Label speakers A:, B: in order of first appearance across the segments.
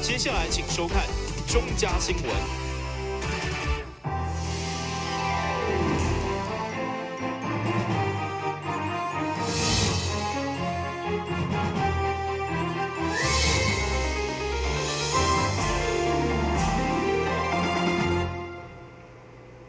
A: 接下來請收看中嘉新聞。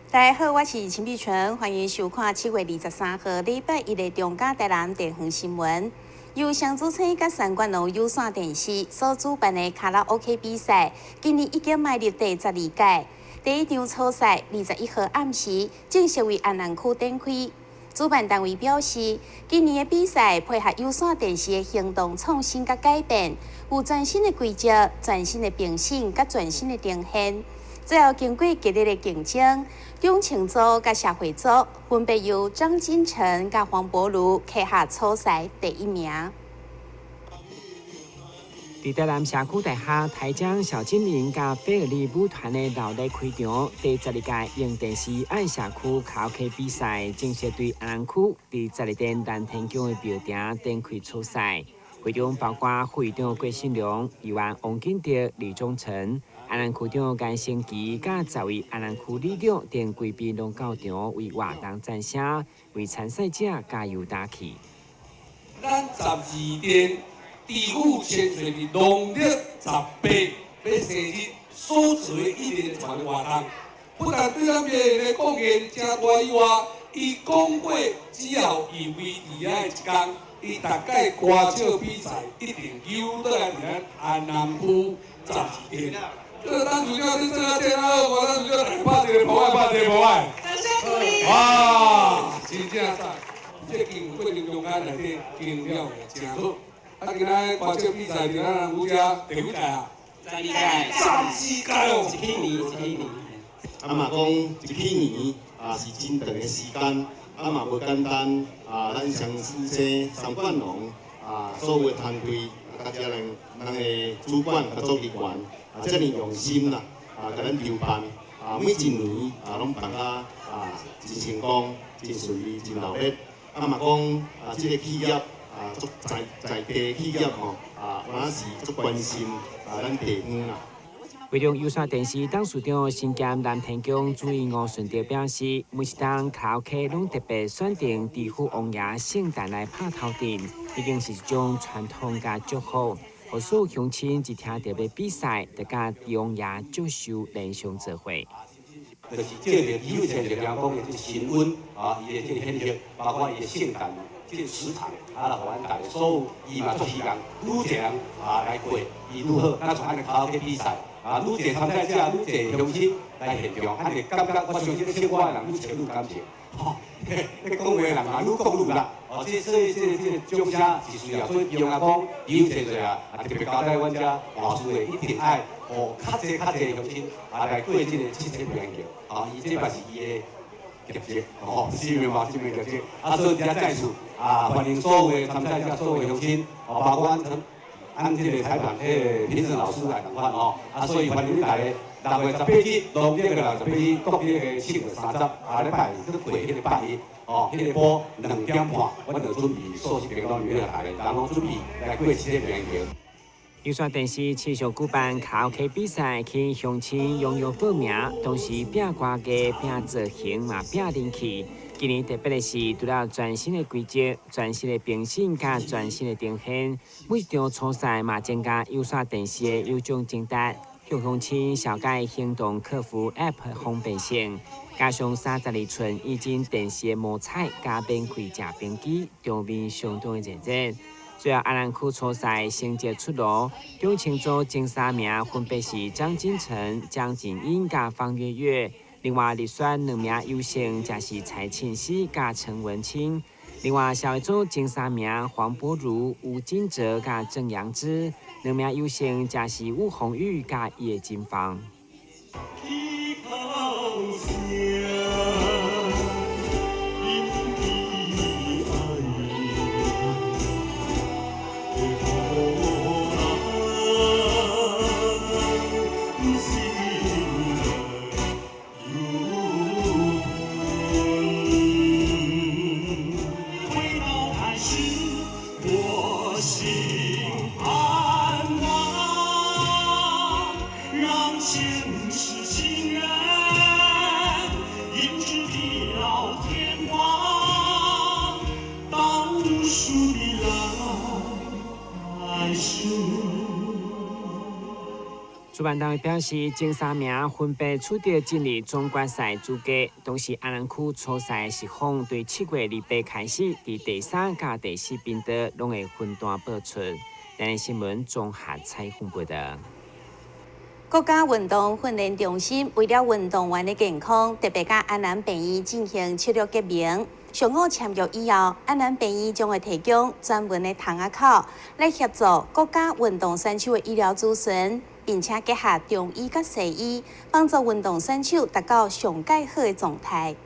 B: 大家好，我是陳碧純，歡迎收看7月23號禮拜一的中嘉台南地方新聞。由雙子星佮三冠王有線電視所主辦的卡拉 OK 比賽，今年已經邁入第12屆。第一場初賽21號暗時正式佇安南區展開。主辦單位表示，今年的比賽配合有線電視的行動創新佮改變，有全新的規則、全新的評審佮全新的呈現。最後經過激烈的競爭，中情組佮社會組分別由張金成佮黃柏如拿下初賽第一名。
C: 佇台南社區大學台江小精靈佮菲爾利舞團的熱烈開場，第12屆用電視愛社區卡拉 OK 比賽正式對安南區佇十二殿南天宮的廟埕展開初賽。會中包括副議長郭信良、議員王金德、李忠誠、安南區長顏成奇，佮10位安南區里長等貴賓攏到場為活動讚聲，為參賽者加油打氣。
D: 咱十二殿知府千歲佇農曆18欲生日所做的一連串的活動，不但對咱廟的貢獻誠大以外，伊講過只要伊維持遐一工，伊逐屆歌唱比賽一定揪倒來佇咱安南區十二殿。這個當主教你做啊這好，我當主教來拍一個無愛，拍一個無愛。
E: 掌聲鼓勵。
D: 哇，真正讚！這經過程中間內底經了也誠好。啊，今仔歌唱比賽佇咱南區遮第幾屆啊？
F: 十二屆。
D: 14屆哦。
F: 一起年，一起年。
G: 啊嘛講一起年啊是真長的時間，啊嘛無簡單啊。咱雙子星三冠王啊，所有的團隊啊，佮這咱咱的主管佮組織員啊，遮爾用心啦啊，共咱籌辦啊，每一年啊攏辦甲啊真成功、真順利、真熱烈。啊嘛講啊，這個企業啊，足在在地企業吼啊，原來是足關心啊咱地方啦。
C: 會中有線電視董事長身兼南天宮主任吳順德表示，每一冬卡拉 OK 攏特別選定知府王爺聖誕來拍頭陣，已經是一種傳統佮祝福，予所有鄉親一聽著欲比賽，就佮王爺祝壽連上做伙。
H: 就是借著知府千歲講的這神恩啊，伊的這個顯赫，包括伊的聖誕這個時長，啊，來予咱大家所有，伊嘛足希望愈濟人啊來過，伊愈好。咱像按呢卡拉 OK 比賽。啊，愈濟參賽者，愈濟鄉親來現場，按呢感覺，我相信咧唱歌的人愈唱愈感情，吼，咧講話的人嘛愈講愈熱。哦，這所以這個掌聲是需要，所以用來講，有濟濟啊，啊特別交代阮遮老師的，一定愛予較濟較濟鄉親啊來過這個七彩平安橋，啊，伊這嘛是伊的特色，吼，是毋嘛？是毋特色？啊，所以佇遮再次啊，歡迎所有的參賽者、所有的鄉親，哦，包括阮。按這個裁判、彼個評審老師來共款吼，啊，所以歡迎大家6月18日，農曆的6月18日，國曆的7月30，啊，禮拜二去過彼個拜一，哦，彼個晡2點半，阮就準備素食便當予大家，人攏準備來過七彩平安橋。
C: 有線電視持續舉辦卡拉 OK 比賽，吸引鄉親踴躍報名，同時拼歌藝、拼造型嘛拼人氣。今年特別的是，除了全新的規則、全新的評審佮全新的呈現，每一場初賽嘛增加有線電視的有獎徵答，向鄉親紹介行動客服 App 方便性，加上32寸液晶電視的摸彩佮免費食冰機，場面相當的熱熱。最後，安南區初賽成績出爐，中青組前三名分別是張金成、江錦英佮方月月。另外，入選兩名優勝，則是蔡慶熙佮陳文清。另外，社會組前三名黃柏如、吳金哲佮鄭陽之，兩名優勝則是吳宏宇佮葉金芳。
I: 我心安穩。
C: 主辦單位表示，前三名分別取得進入總決賽資格。同時，安南區初賽實況對7月28開始，佇第三佮第四頻道攏會分段播出。台南新聞綜合採訪報道。
B: 國家運動訓練中心為了運動員的健康，特別佮安南病院進行策略結盟。上午簽約以後，安南病院將會提供專門的窗仔口來協助國家運動選手的醫療諮詢，並且結合中醫佮西醫，幫助運動選手達到上蓋好的狀態。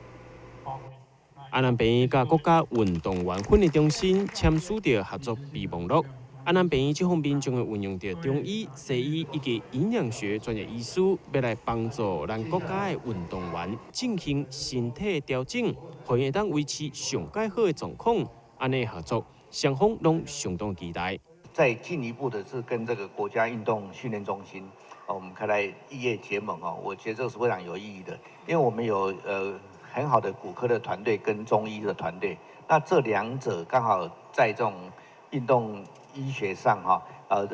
E: 安南病院佮國家運動員訓練中心簽署著合作備忘錄。安南病院這方面將會運用著中醫、西醫以及營養學專業醫師，欲來幫助咱國家的運動員進行身體調整，予𪜶會當維持上蓋好的狀況。按呢合作，雙方攏相當期待。
I: 再進一步的是跟這個國家運動訓練中心，我們開來異業結盟哦，我覺得這個是非常有意義的，因為我們有很好的骨科的團隊跟中醫的團隊，那這兩者剛好在這種運動醫學上哈，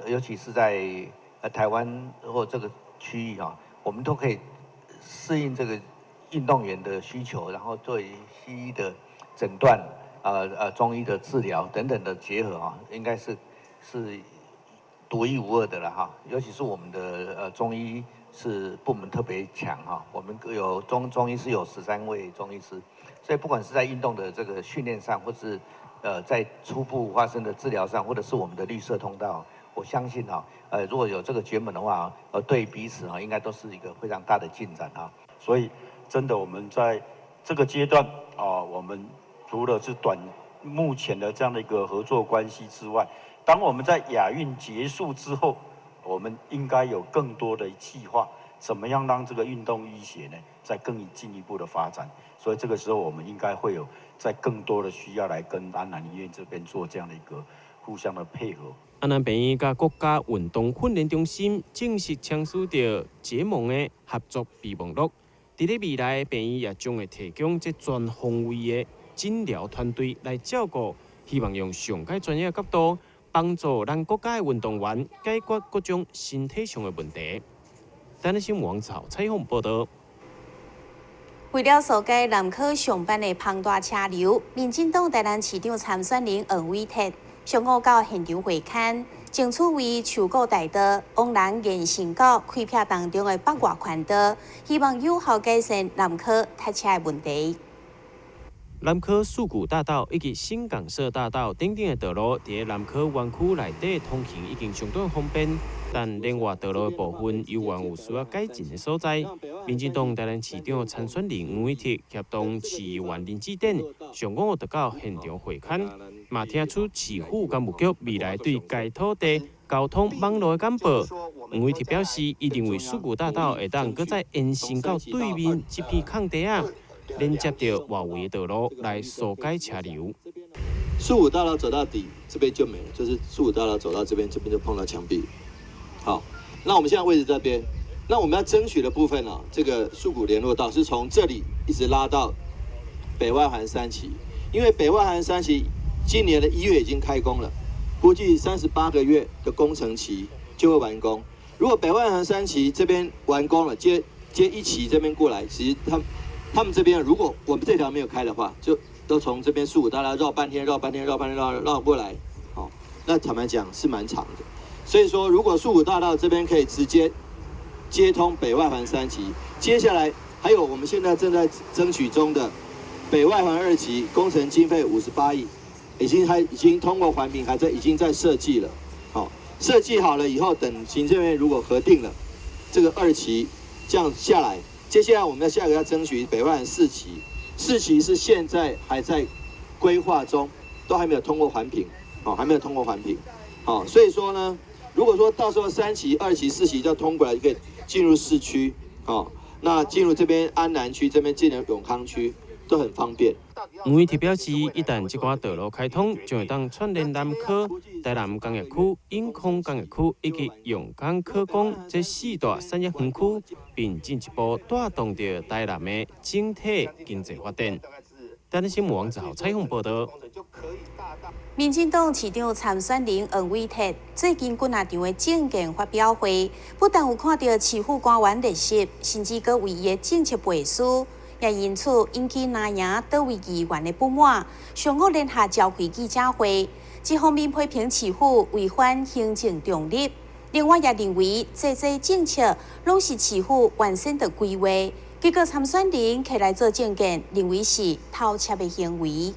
I: 尤其是在台灣或這個區域哈，我們都可以適應這個運動員的需求，然後對西醫的診斷，中醫的治療等等的結合啊，應該是獨一無二的了哈。尤其是我們的中醫是部門特別強哈，我們有中醫師有13位中醫師，所以不管是在運動的這個訓練上，或是在初步發生的治療上，或者是我們的綠色通道，我相信哈，如果有這個結盟的話，對彼此啊，應該都是一個非常大的進展啊。
J: 所以，真的我們在這個階段啊，我們除了是短目前的這樣的一個合作關係之外，當我們在亞運結束之後，我們應該有更多的計劃，怎麼樣讓這個運動醫學呢，再更進一步的發展。所以這個時候，我們應該會有在更多的需要來跟安南醫院這邊做這樣的一個互相的配合。
E: 安南病院佮國家運動訓練中心正式簽署著結盟的合作備忘錄。佇咧未來，病院也將會提供這全方位的診療團隊來照顧，希望用上蓋專業的角度幫助咱國家的運動員解決各種身體上的問題。台南新聞王草採訪報道。
B: 為了疏解南科上班的龐大車流，民進黨台南市長參選人黃偉哲上午到現場會勘，爭取為樹谷大道往南延伸到開闢當中的北外環道，希望有效改善南科塞車的問題。
E: 南科四股大道以及新港社大道等等的道路，佇南科園區內底通行已經相當方便，但另外道路的部分猶原有需要改進的所在。民進黨台南市長參選人黃偉哲協同市議員林智典上午就到現場會勘，嘛聽取市府工務局未來對該土地交通網路的簡報。黃偉哲表示，伊認為四股大道會當閣再延伸到對面這片空地仔。連接著外圍的道路來疏解車流。
K: 樹谷大道走到底，這邊就沒了，就是樹谷大道走到這邊，這邊就碰到牆壁。好，那我們現在位置這邊，那我們要爭取的部分呢，這個樹谷聯絡道是從這裡一直拉到北外環三期，因為北外環三期今年的1月已經開工了，估計38個月的工程期就會完工。如果北外環三期這邊完工了，接一期這邊過來，其實他們這邊如果我們這條沒有開的話，就都從這邊樹谷大道繞半天，繞半天，繞半天，繞繞過來，好，那坦白講是蠻長的。所以說，如果樹谷大道這邊可以直接接通北外環三期，接下來還有我們現在正在爭取中的北外環二期工程經費58億，已經通過環評，還在已經在設計了。好，設計好了以後，等行政院如果核定了這個二期這樣下來。接下來我們要下一個要爭取北外環四期，四期是現在還在規劃中，都還沒有通過環評，哦，還沒有通過環評，好，所以說呢，如果說到時候三期、二期、四期就通過來，就可以進入市區，哦，那進入這邊安南區，這邊進入永康區都很方便。
E: 黃偉哲表示，一旦這寡道路開通，將會當串聯南科、台南工業區、永康工業區以及永康科工這四大產業園區，並進一步帶動著台南的整體經濟發展。台南新闻王子豪采访报道。
B: 民进党市长参选人黄伟哲最近几若场的政见发表会，不但有看著市府官员列席，甚至阁为伊的政策背书，也因此引起蓝营佗位议员的不满，上午联合召开记者会，一方面批评市府违反行政中立，另外也认为这这政策攏是市府原先的规划，结果参选人提来做政见，认为是偷窃的行为。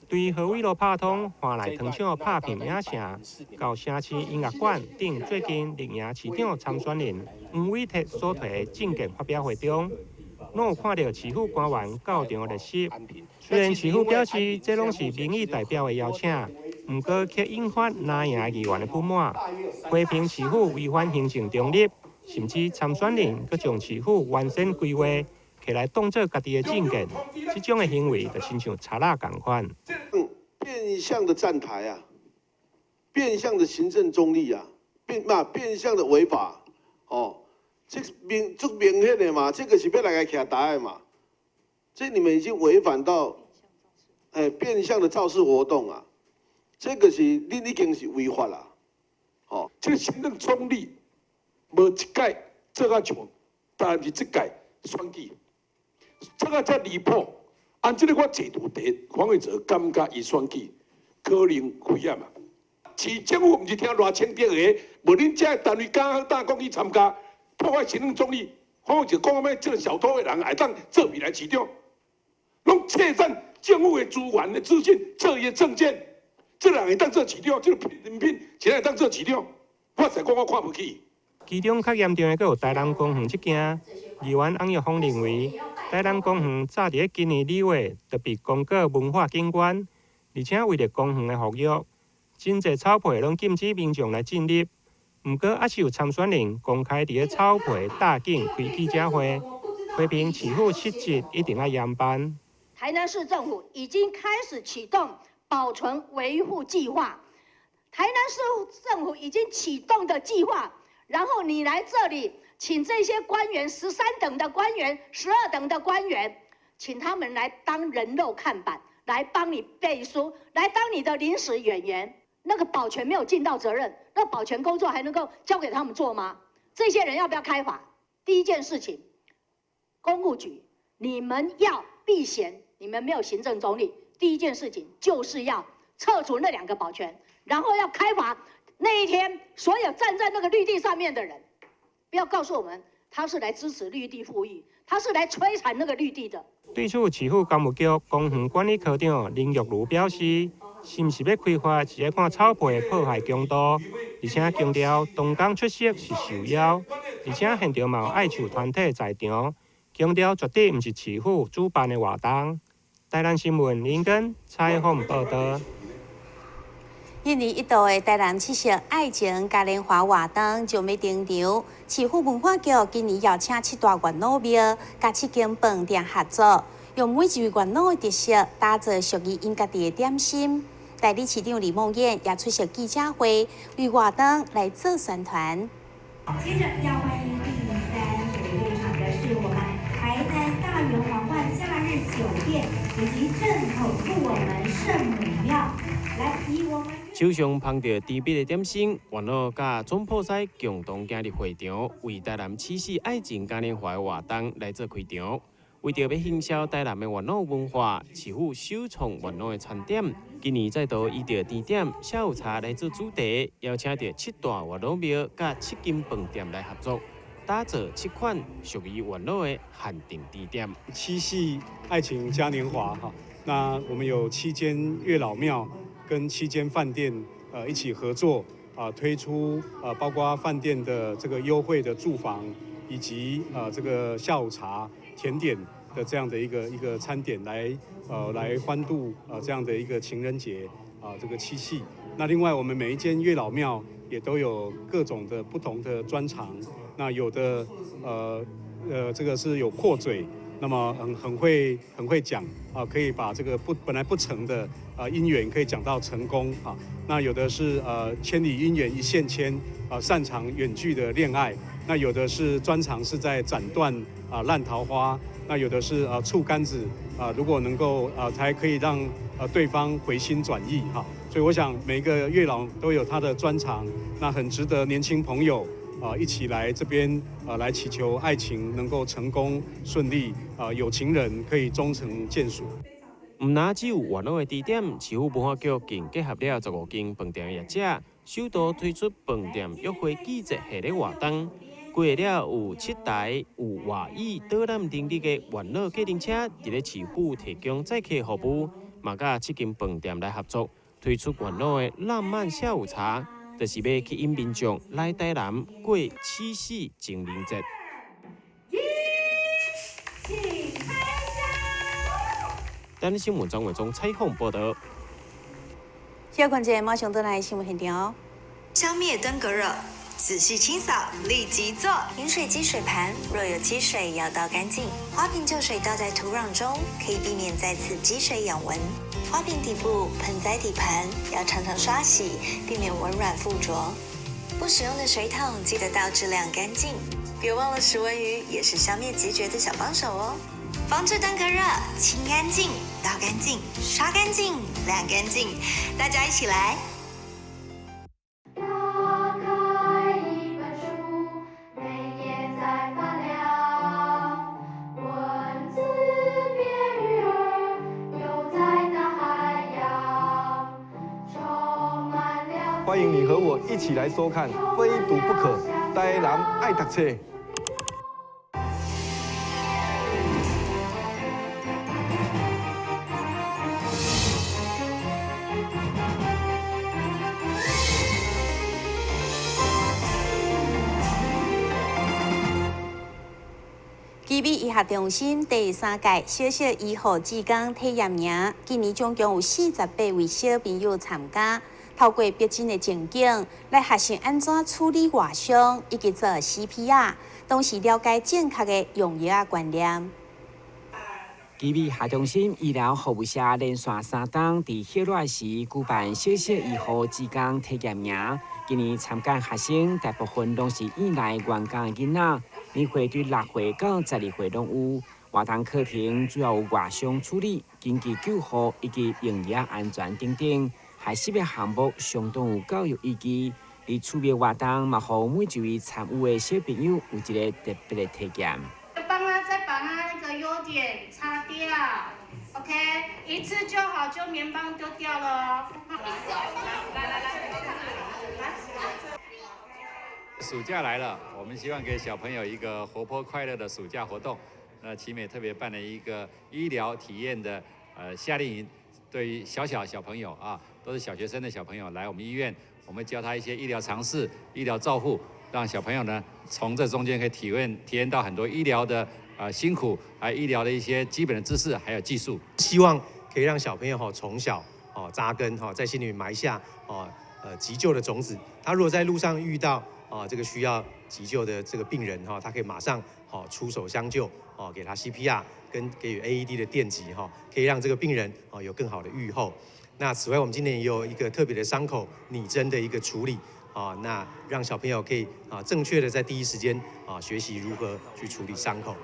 L: 对和伟路拍通、华内糖厂拍片影城，到城市音乐馆等最近绿营市长参选人黄伟哲所提的政见发表会中，攏有看著市府官员到场列席。虽然市府表示這攏是民意代表的邀請，毋過卻引發藍營議員的不滿，批評市府違反行政中立，甚至參選人閣將市府原先規劃提來當做家己的政見，這種的行為就親像賊仔仝款。
M: 變相的站台啊，變相的行政中立啊，變相的違法，哦，這明足明顯的嘛，這個是欲來共徛台的嘛，這你們已經違反到，變相的造勢活動啊，這個是你已經是違法啦，哦，
D: 這個行政中立，無一屆做甲像，但是這屆選舉做甲遮離譜，按這個我制度第一，黃偉哲感覺伊選舉可能危險啊。市政府毋是聽賴清德的，無恁這個單位敢好膽講去參加破壞行政中立，黃偉哲講啥物？這個小偷的人會當做未來市長，攏竊佔政府的資源的資訊，做伊的政見，這個人會當做市長，這個人品，誰會當做市長？我實在講我看無起。
L: 其中較嚴重的，閣有台南公園這件，議員翁玉峰認為，台南公園早佇今年2月就被公告文化景觀，而且為著公園的復育，真濟草皮攏禁止民眾來進入。毋過，猶是有參選人公開佇咧草皮搭景開記者會，批評市府失職，一定愛嚴辦。
N: 台南市政府已經開始啟動保存維護計劃，台南市政府已經啟動的計劃。然後你來這裡，請這些官員，13等的官員、12等的官員，請他們來當人肉看板，來幫你背書，來當你的臨時演員。那個保全沒有盡到責任，那保全工作還能夠交給他們做嗎？這些人要不要開罰？第一件事情，工務局，你們要避嫌，你們沒有行政中立。第一件事情就是要撤除那兩個保全，然後要開罰。那一天，所有站在那個綠地上面的人，不要告訴我們他是來支持綠地復育，他是來摧殘那個綠地的。
L: 對此，市府工務局公園管理科長林玉如表示，是毋是欲開罰，是愛看草皮的破壞強度，而且強調當工出席是受邀，而且現場嘛有愛樹團體在場，強調絕對毋是市府主辦的活動。台南新聞林根採訪報道。
B: 一年一度的台南七夕愛情嘉年華活動就欲登場，市府文化局今年邀請七大月老廟，佮七間飯店合作，用每一位月老的特色打造屬於𪜶家己的點心。代理市長李孟諺也出席記者會，為活動來做宣傳。
O: 接著要歡迎第三組入場的是我們台南大圓皇冠假日酒店以及正統鹿耳門聖母廟，來以我們。
E: 手上捧著甜蜜的點心，月老佮總鋪師共同行入會場，為台南七夕愛情嘉年華的活動來做開場。為著欲行銷台南的月老文化，市府首創月老的餐點，今年再度依著甜點下午茶來做主題，邀請著七大月老廟佮七間飯店來合作，打造七款屬於月老的限定甜點。
P: 七夕愛情嘉年華哈，那我們有七間月老廟跟七間飯店一起合作啊，推出包括飯店的這個優惠的住房，以及這個下午茶甜點的這樣的一個餐點來歡度這樣的一個情人節啊，這個七夕。那另外我們每一間月老廟也都有各種的不同的專長，那有的這個是有闊嘴，那麼很會講啊，可以把這個不本來不成的姻緣可以講到成功啊。那有的是千里姻緣一線牽啊，擅長遠距的戀愛。那有的是專長是在斬斷啊爛桃花。那有的是醋柑子啊，如果能夠才可以讓對方回心轉意哈。所以我想每個月老都有他的專長，那很值得年輕朋友一起來這邊來祈求愛情能夠成功順利，有情人可以終成眷屬。
E: 毋但只有月老的地點，市府文化局更結合了15間飯店的業者，首度推出飯店約會季節系列活動，規劃了有7台有外語導覽能力的月老計程車，佇咧市府提供載客服務，嘛佮7間飯店來合作，推出月老的浪漫下午茶，就是欲吸引民眾來台南過七夕情人節。台南新聞張偉忠採訪報道。
B: 小關節馬上轉來新聞現場。
Q: 消滅登革熱，仔細清掃，立即做。飲水機水盤若有積水，要倒乾淨。花瓶舊水倒在土壤中，可以避免再次積水養蚊。花瓶底部、盆栽底盤要常常刷洗，避免蚊卵附着。不使用的水桶記得倒置晾乾淨。別忘了食蚊魚也是消滅孑孓的小幫手哦。防治登革熱，清乾淨，倒乾淨，刷乾淨，晾乾淨，大家一起來。
R: 打開一本書，每頁在發亮，文字變魚兒，游在大海洋，充滿了。
S: 歡迎你和我一起來收看《非讀不可》，台南愛讀冊。
B: 奇美醫學中心第三屆小小醫護志工體驗營，今年總共有48位小朋友參加，透過逼真的情景來學習按怎處理外傷以及做 CPR，同時了解正確的用藥仔觀念。
C: 奇美醫學中心醫療服務社連續3冬佇歇熱時舉辦小小醫護志工體驗營，今年參加學生大部分攏是院內員工的囡仔。年歲對6歲到12歲攏有。活動課程主要有外傷處理、緊急救護以及用藥安全等等，學習的項目相當有教育意義。佇趣味活動嘛，予每一位參與的小朋友有一個特別的體驗。
T: 幫他再把他那個優點擦掉，OK，一次就好，就棉棒丟掉了。來來來來。
U: 暑假來了，我們希望給小朋友一個活潑快樂的暑假活動。那奇美特別辦了一個醫療體驗的夏令營，對於小小小朋友啊，都是小學生的小朋友來我們醫院，我們教他一些醫療常識、醫療照護，讓小朋友呢從這中間可以體驗到很多醫療的辛苦，還有醫療的一些基本的知識，還有技術。
V: 希望可以讓小朋友哈從小哦扎根哈，在心裡埋下哦急救的種子。他如果在路上遇到這個需要急救的這個病人哈，他可以馬上出手相救，給他 CPR 跟給予 AED 的電擊哈，可以讓這個病人有更好的預後。那此外，我們今年也有一個特別的傷口擬真的一個處理啊，那讓小朋友可以正確的在第一時間學習如何去處理傷口。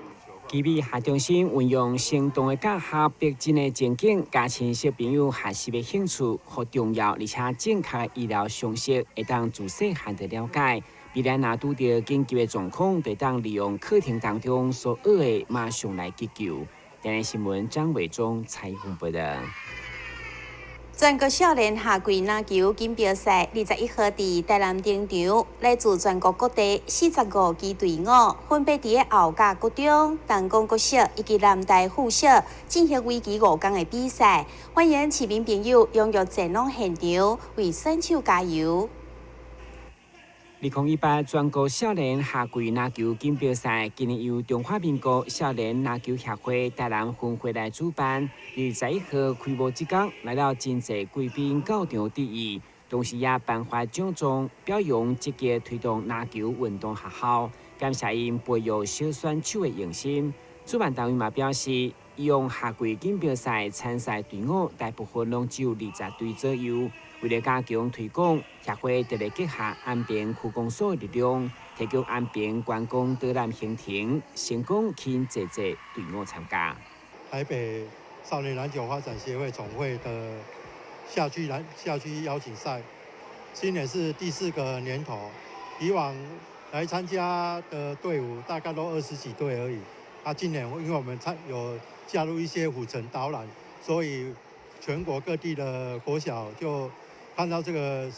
C: 奇美醫學中心運用生動的教學、逼真的情景，加深小朋友學習的興趣，予重要而且正確的醫療常識，會當自細漢就了解。未來若拄著緊急的狀況，就會當利用課程當中所學的，馬上來急救。台南新聞張偉忠採訪報道。
B: 全國少年夏季籃球錦標賽21號佇台南登場，來自全國各地45支隊伍，分別佇個後甲國中、東港國小以及南大附小進行為期5天的比賽。歡迎市民朋友踴躍前往現場，為選手加油。
C: 2018全國少年夏季籃球錦標賽，今年由中華民國少年籃球協會台南分會來主辦。21號開幕這天，來了真濟貴賓到場致意，同時也頒發獎狀，表揚積極推動籃球運動學校，感謝𪜶培育小選手的用心。主辦單位嘛表示，以往夏季錦標賽參賽隊伍大部分攏只有20隊左右。為了加強推廣，協會特別結合安平區公所的力量，提供安平觀光導覽行程，成功吸引濟濟隊伍參加。
A: 台北少年籃球發展協會總會的夏區邀請賽，今年是第四個年頭。以往來參加的隊伍大概都20幾隊而已。啊，今年因為我們有加入一些府城導覽，所以全國各地的國小就看到這個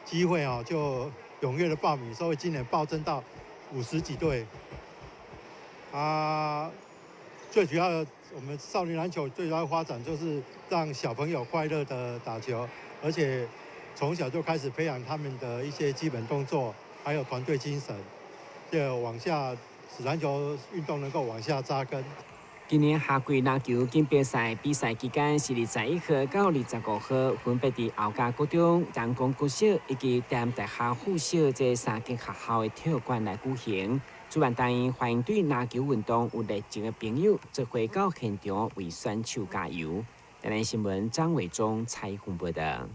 A: 機會啊，就踴躍的報名，所以今年暴增到50幾隊。啊，最主要我們少年籃球最主要發展就是讓小朋友快樂的打球，而且從小就開始培養他們的一些基本動作，還有團隊精神，就往下使籃球運動能夠往下扎根。
C: 今年夏季籃球錦標賽比賽期間是21號到25號，分別佇後加國中、陽光國小以及台南大學附小這三間學校的體育館來舉行。主辦單位歡迎對籃球運動有熱情的朋友，做伙到現場為選手加油。台南新聞張偉忠採訪報道。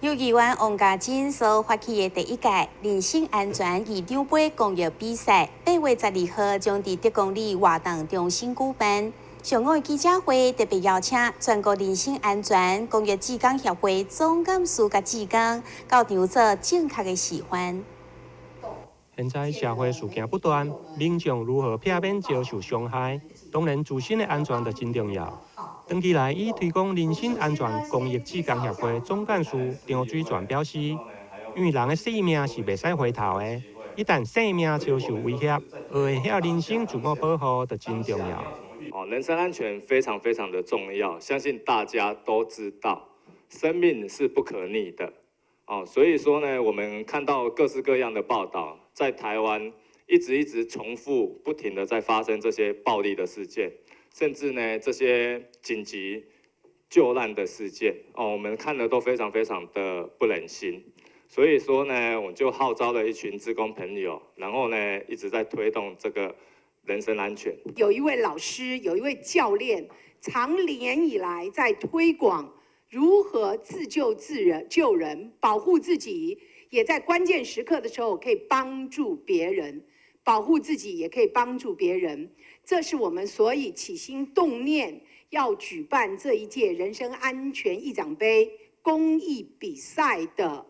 B: 由議員王家珍所發起的第一屆人身安全議長盃公益比賽，8月12號將佇德公里活動中心舉辦。上午的記者會特別邀請全國人身安全公益志工協會總幹事佮志工到場做正確的示範。
L: 現在社會事件不斷，民眾如何避免遭受傷害？當然，自身的安全就真重要。長期來以推廣人身安全公益志工協會總幹事張水泉表示，因為人的性命是袂使回頭的，一旦性命遭受威脅，學會曉人身自我保護就真重要。
F: 哦，人身安全非常非常的重要，相信大家都知道，生命是不可逆的。哦，所以說呢，我們看到各式各樣的報道，在台灣一直一直重複不停的在發生這些暴力的事件，甚至呢這些緊急救難的事件，哦，我們看了都非常非常的不忍心。所以說呢，我就號召了一群志工朋友，然後呢一直在推動這個人身安全。
W: 有一位老師，有一位教練，長年以來在推廣如何自救自人、救人、保護自己，也在關鍵時刻的時候可以幫助別人，保護自己也可以幫助別人。這是我們所以起心動念要舉辦這一屆人身安全議長盃公益比賽的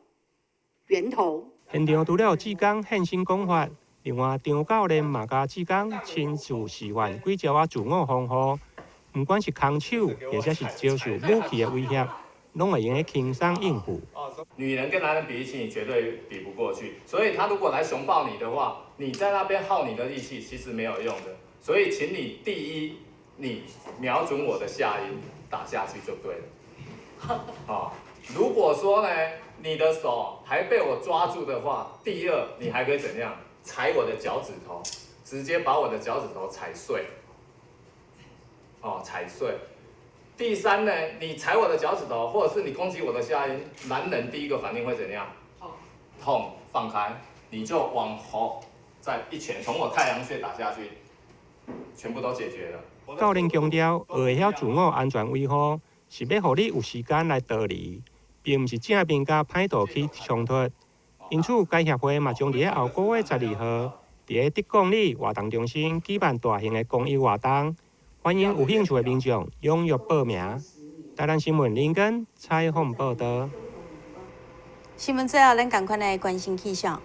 W: 源頭。
L: 現場除了有志工現身講法，另外張教練嘛共志工親自示範幾招仔自我防護。毋管是空手，或者是遭受武器的威脅，攏會用得輕鬆應付。
F: 女人跟男人比力氣，你絕對比不過去。所以，他如果來熊抱你的話，你在那邊耗你的力氣，其實沒有用的。所以，請你第一，你瞄準我的下陰打下去就對了。好，如果說呢，你的手還被我抓住的話，第二，你還可以怎樣？踩我的腳趾頭，直接把我的腳趾頭踩碎。哦，踩碎。第三呢，你踩我的腳趾頭，或者是你攻擊我的下陰，男人第一個反應會怎樣？痛。痛，放開，你就往後再一拳，從我太陽穴打下去，全部都解決了。
L: 教練強調，學會曉自我安全維護，是欲予你有時間來逃離，並毋是正面佮歹徒起衝突。因此，該協會嘛將佇咧後個月12號，佇咧德公里活動中心舉辦大型的公益活動。歡迎有興趣的民眾踴躍報名。台南新聞林根採訪報道。
B: 新聞最後，咱仝款來關心氣象。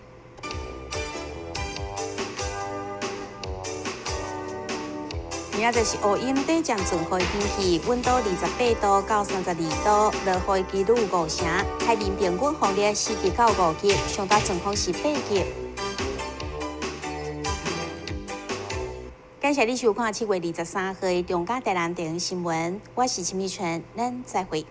B: 明仔載是烏陰短暫陣雨的天氣，溫度28度到32度，落雨的幾率5成，海面平均風力4級到5級，上大陣風是8級。感謝你收看7月23號的中嘉台南電視新聞，我是陳美春，咱再會。